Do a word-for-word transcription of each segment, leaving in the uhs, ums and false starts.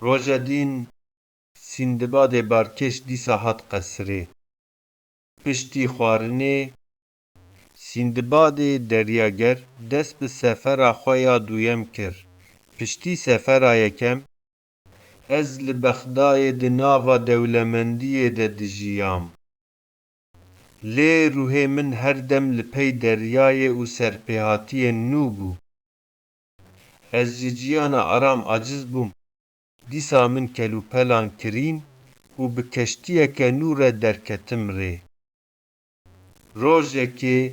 Roja din Sîndibadê Balkêş dîsa hat qesrê. Piştî xwarinê, Sîndibadê deryager dest bi sefera xwe ya duyem kir. Piştî sefera yekem, ez li Bexdayê di nava dewlemendiyê de dijiyam. Lê ruhê min her dem li pey deryayê û serpêhatiyên nû bû. Ez ji ciyana aram aciz bûm. Dîsa min kelûpelan kirîn û bi keştiyeke nû re derketim rê. Rojekê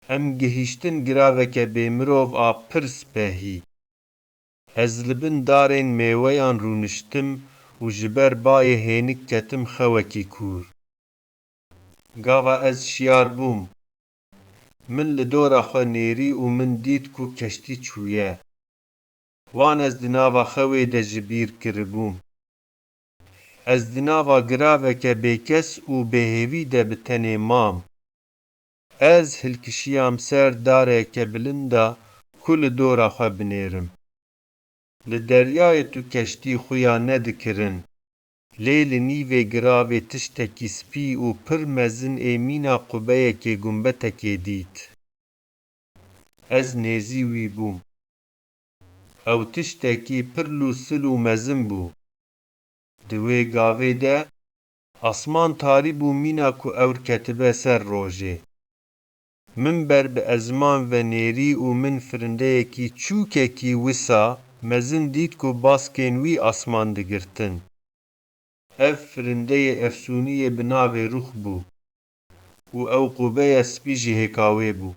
em gihîştin giraveke bêmirov a pir spehî. Ez li bin darên mêweyan rûniştim û ji ber bayê hênik ketim xewekî kûr. Gava ez şiyar bûm, min li dora xwe nêrî û min dît ku keştî çûye. Wan ez di nava xewê de ji bîr kiribûm. Ez di nava giraveke bêkes û bêhêvî de bi tenê mam. Ez hilkişiyam ser dareke bilinda ku li dora xwe binêrim. Li deryayê tu keştî xuya nedikirin, lê li nîvê giravê tiştekî spî û pir mezin ê mîna qubeyekê gumbetekê dît. Ez nêzî wî bûm. Ew tiştekî pir lûsil û mezin bû. Di wê gavê de asman tarî bû mîna ku ewr ketibe ser rojê. Min ber bi ezman ve nêrî û min firindeyekî çûkekî wisa mezin dît ku baskên wî asman digirtin. Ev firindeyê efsûniyê bi navê Rûx bû û ew qubeya spî jî hêka wê bû.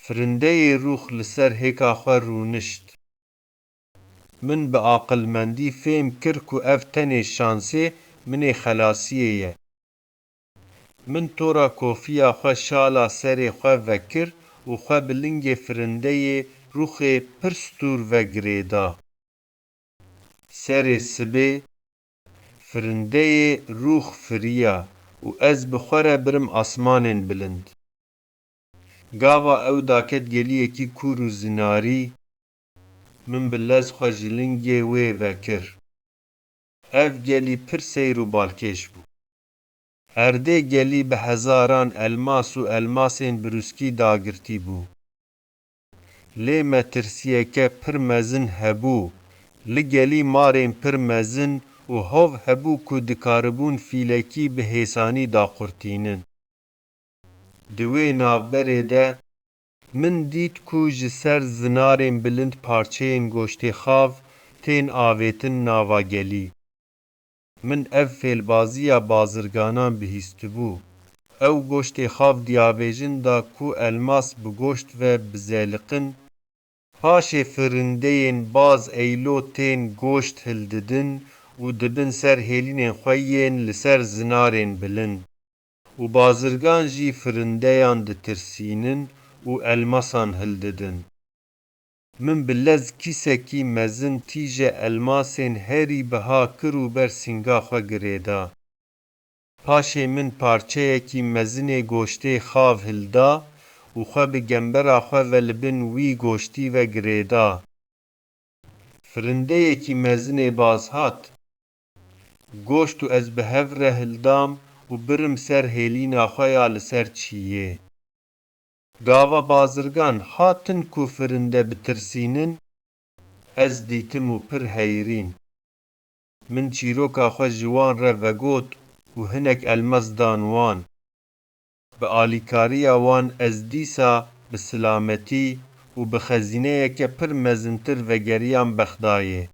Firindeyê Rûx li ser hêka xwe rûnişt. Min bi aqilmendî fêm kir ku ev tenê şansê min ê xelasiyê ye. Min tora kofiya xwe şala serê xwe vekir û xwe bi lingê firindeyê Rûxê pir stûr ve girêda. Serê sibê firindeyê Rûx firiya û ez bi xwe re birim asmanên bilind. Gava ew daket geliyekî kûr û zinarî, min bi lez xwe ji lingê wê vekir. Ev gelî pir seyr û balkêş bû. Erdê gelî bi hezaran elmas û elmasên birûskî dagirtî bû. Lê metirsiyeke pir mezin hebû. Li gelî marên pir mezin û hov hebû ku dikaribûn fîlekî bi hêsanî daqurtînin. Di wê navberê de min dît ku ji ser zinarên bilind parçeyên goştê xav tên avêtin nava gelî. Min ev fêlbaziya bazirganan bihîstibû. Ew goştê xav diyavêjin da ku elmas bi goşt ve bizeliqin, paşê firindeyên baz eylo tên goşt hildidin û dibin ser hêlînên xwe yên li ser zinarên bilind û bazirgan jî firindeyan ditirsînin û elmasan hildidin. Min bi lez kîsekî mezin tîje elmasên herî biha kir û ber sînga xwe girêda. Paşê min parçeyekî mezinê goştê xav hilda û xwe bi gembera xwe ve li bin wî goştî ve girêda. Firindeyekî mezinê baz hat. Goşt û ez bi hev re hildam û birim ser hêlîna xwe ya li ser çiyê. Gava bazirgan hatin ku firinde bitirsînin, ez dîtim û pir heyrîn. Min çîroka xwe ji wan re vegot û hinek elmas dan wan. Bi alîkariya wan ez dîsa bi silametî û bi xezîneyeke pir mezintir vegeriyam Bexdayê.